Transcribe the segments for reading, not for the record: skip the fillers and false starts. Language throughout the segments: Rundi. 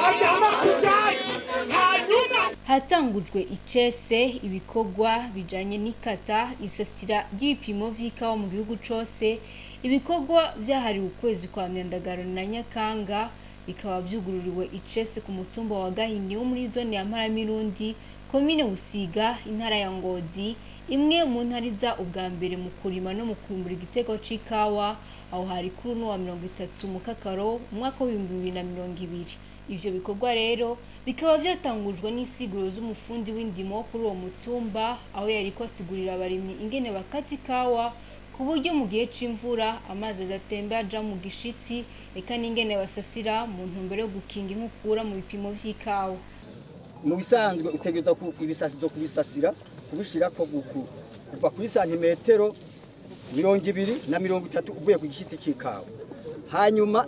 Aryama ku byatsi, hanyuma Hatangujwe icese ibikorwa bijanye n'ikata, isasira ry'ibipimo vy'ikawa mu gihugu cose. Ibikorwa vyahariwe ukwezi kwa Myandagaro na Nyakanga bikaba vyugururiwe icese ku mutumba wa Gahini wo muri zone ya Mparamirundi, komine Busiga, intara ya Ngozi, imwe mu ntara iza ubwa mbere mu kurima no mu kwimbura igiterwa c'ikawa. Aho hari kuri uno wa 30 Mukakaro umwaka w'2020. Ivyo bikorwa rero bikaba vyatangujwe n'insiguro z'umufundi w'indimo kuri uwo mutumba, aho yariko asigurira abarimyi ingene bakata ikawa ku buryo mu gihe c'imvura amazi adatemba aja mu gishitsi, eka n'ingene basasira mu ntumbero yo gukinga inkukura mu bipimo vy'ikawa. Mu bisanzwe utegereza ku ibisasizo kubisasira, kubishirako kuva kuri santimetero 20 na 30 uvuye ku gishyitsi cy'ikawa. Hanyuma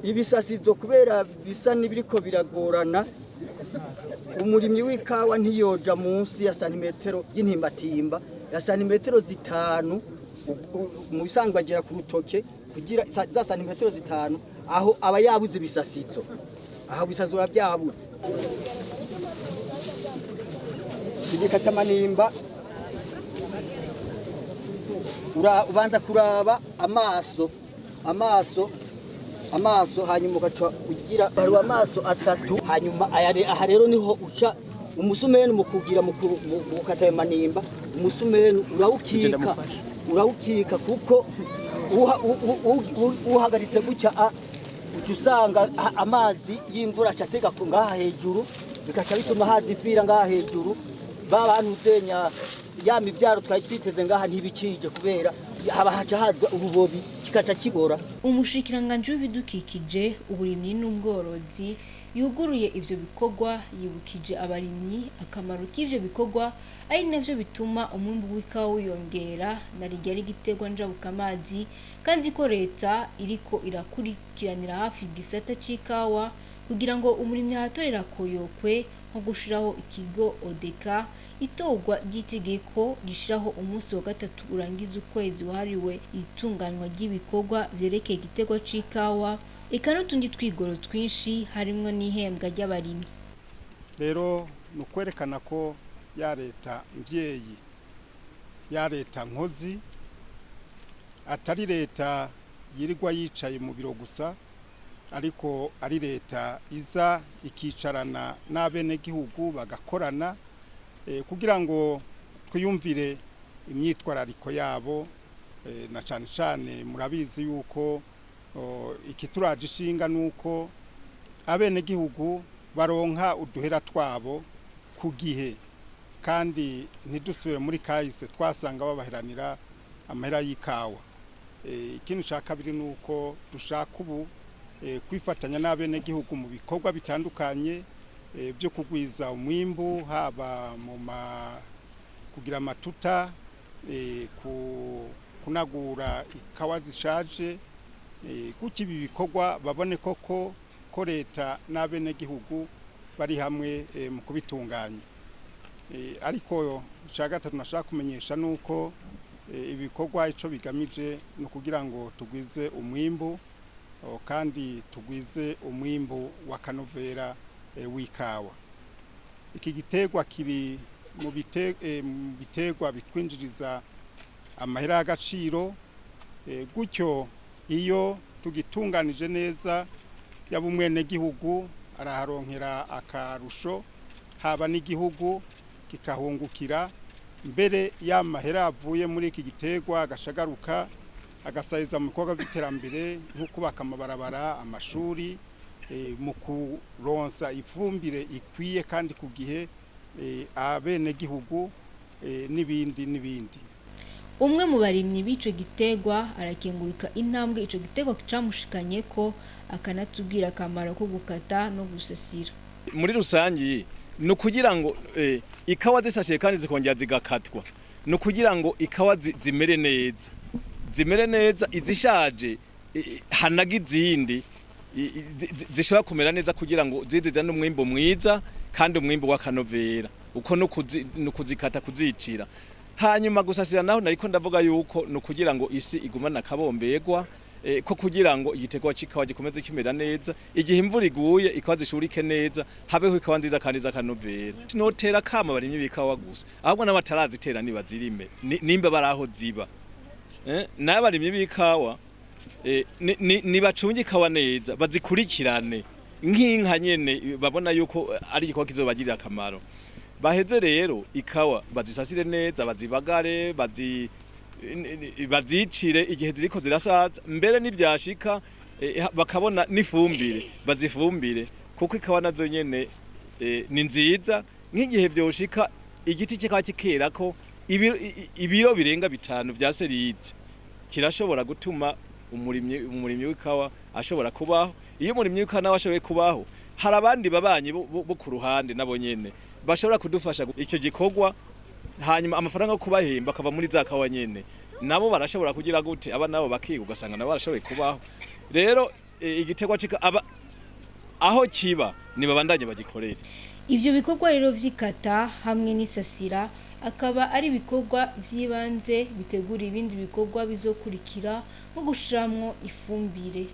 ibisasizo, kubera bisa n'ibiriko biragorana, umurimyi w'ikawa ntiyoja munsi ya santimetero y'intimbatimba ya santimetero 5. Mu bisanzwe agera ku rutoke kugira za santimetero 5, aho aba yabuze ibisasizo, aho ibisazo biba byabuze. Tugikata amanimba, ubanza kuraba amaso, amaso, amaso, hanyuma ugaca ugira baruwa amaso atatu. Hanyuma aha rero niho uca umusumeni mu kugira mu gukata ayo manimba. Umusumeni urawukika, urawukika, kuko uhagaritse gutya uca usanga amazi y'imvura aca atega ku ngaha hejuru, bigaca bituma haza ifira ngaha hejuru. Ba bantu zenya ya mivyaro twari twiteze ngaha ntibikije, kubera haba haca haza urubobi, kikaca kibora. Umushikiranganji w'ibidukikije, uburimyi n'ubworozi yuguruye ivyo bikorwa yibukije abarimyi akamaro k'ivyo bikorwa, ari navyo bituma umwimbu w'ikawa wiyongera na rirya ari igiterwa njabukamazi, kandi ko leta iriko irakurikiranira hafi igisata c'ikawa kugira ngo umurimyi ahatorera koyokwe, nko gushiraho ikigo Odeka, itorwa ry'itegeko rishiraho umunsi wa gatatu urangiza ukwezi wahariwe itunganywa ry'ibikorwa vyerekeye igiterwa c'ikawa, eka n'utundi twigoro twinshi harimwo n'ihembwa ry'abarimyi. Rero ni ukwerekana ko ya leta mvyeyi, ya leta nkozi, atari leta yirirwa yicaye mu biro gusa, ariko ari leta iza ikicarana n'abenegihugu bagakorana, kugira ngo twiyumvire imyitwarariko yabo, na cane cane murabizi yuko ikituraje ishinga nuko abenegihugu baronka uduhera twabo ku gihe, kandi ntidusubire muri kahise twasanga babaheranira amahera y'ikawa. Ikindi ca kabiri nuko dushaka ubu kwifatanya n'abenegihugu mu bikorwa bitandukanye byo kugwiza umwimbu, haba mu kugira amatuta, kunagura ikawa zishaje, gutyo ibi bikorwa babone koko ko leta n'abenegihugu bari hamwe mu kubitunganya. Ariko icya gatatu nashaka kumenyesha nuko ibikorwa ico bigamije ni ukugira ngo tugwize umwimbu, kandi tugwize umwimbu w'akanovera w'ikawa. Iki giterwa kiri mu biterwa bitwinjiriza amahera y'agaciro, gutyo iyo tugitunganije neza, yaba umwenegihugu araharonkera akarusho, haba n'igihugu kikahungukira mbere ya mahera avuye muri iki giterwa agashagaruka agasayiza mu bikorwa by'iterambere, nko kubaka amabarabara, amashuri, mu kuronsa ifumbire ikwiye kandi ku gihe abenegihugu, n'ibindi n'ibindi. Umwe mu barimyi b'ico giterwa arakenguruka intambwe ico giterwa camushikanye ko, akanatubwira akamaro ko gukata no gusasira. Muri rusangi ni ukugira ngo ikawa zisashiye kandi zikongera zigakatwa, ni ukugira ngo ikawa zimere neza, zimere neza, izishaje hanaga izindi zishobora kumera neza, kugira ngo zizizane n'umwimbu mwiza kandi umwimbu w'akanovera. Uko ni ukuzikata, kuzicira. Hanyuma gusasira naho nariko ndavuga yuko ni ukugira ngo isi igumane akabomberwa. ko kugira ngo igiterwa c'ikawa gikomeze kimera neza, igihe imvura iguye ikawa zishurike neza, habeho ikawa nziza kandi z'akanovera. Sinotera kama abarimyi b'ikawa gusa, ahubwo n'abatarazitera nibazirime, nimba baraho ziba. N'abarimyi b'ikawa nibacunge ikawa neza, bazikurikirane nk'inka nyene, babona yuko ari igikorwa kizobagirira akamaro. Baheze rero ikawa bazisasire neza, bazibagare, bazicire igihe ziriko zirasaza, mbere n'ivyashika bakabona n'ifumbire bazifumbire, kuko ikawa nazo nyene ni nziza. Nk'igihe vyoshika igiti kikaba kikerako ibiro birenga 5 vya serite, kirashobora gutuma umurimyi w'ikawa ashobora kubaho. Iyo umurimyi w'ikawa nawe ashoboye kubaho, hari abandi babanyi bo ku ruhande nabo nyene bashobora kudufasha ico gikorwa, hanyuma amafaranga yo kubahemba akava muri za kawa nyene, nabo barashobora kugira gute, aba nabo bakiga, ugasanga nabo barashoboye kubaho. Rero igiterwa aba aho kiba nibabandanye bagikorere. Ivyo bikorwa rero vy'ikata hamwe n'isasira akaba ari ibikorwa vy'ibanze bitegura ibindi bikorwa bizokurikira nko gushiramwo ifumbire.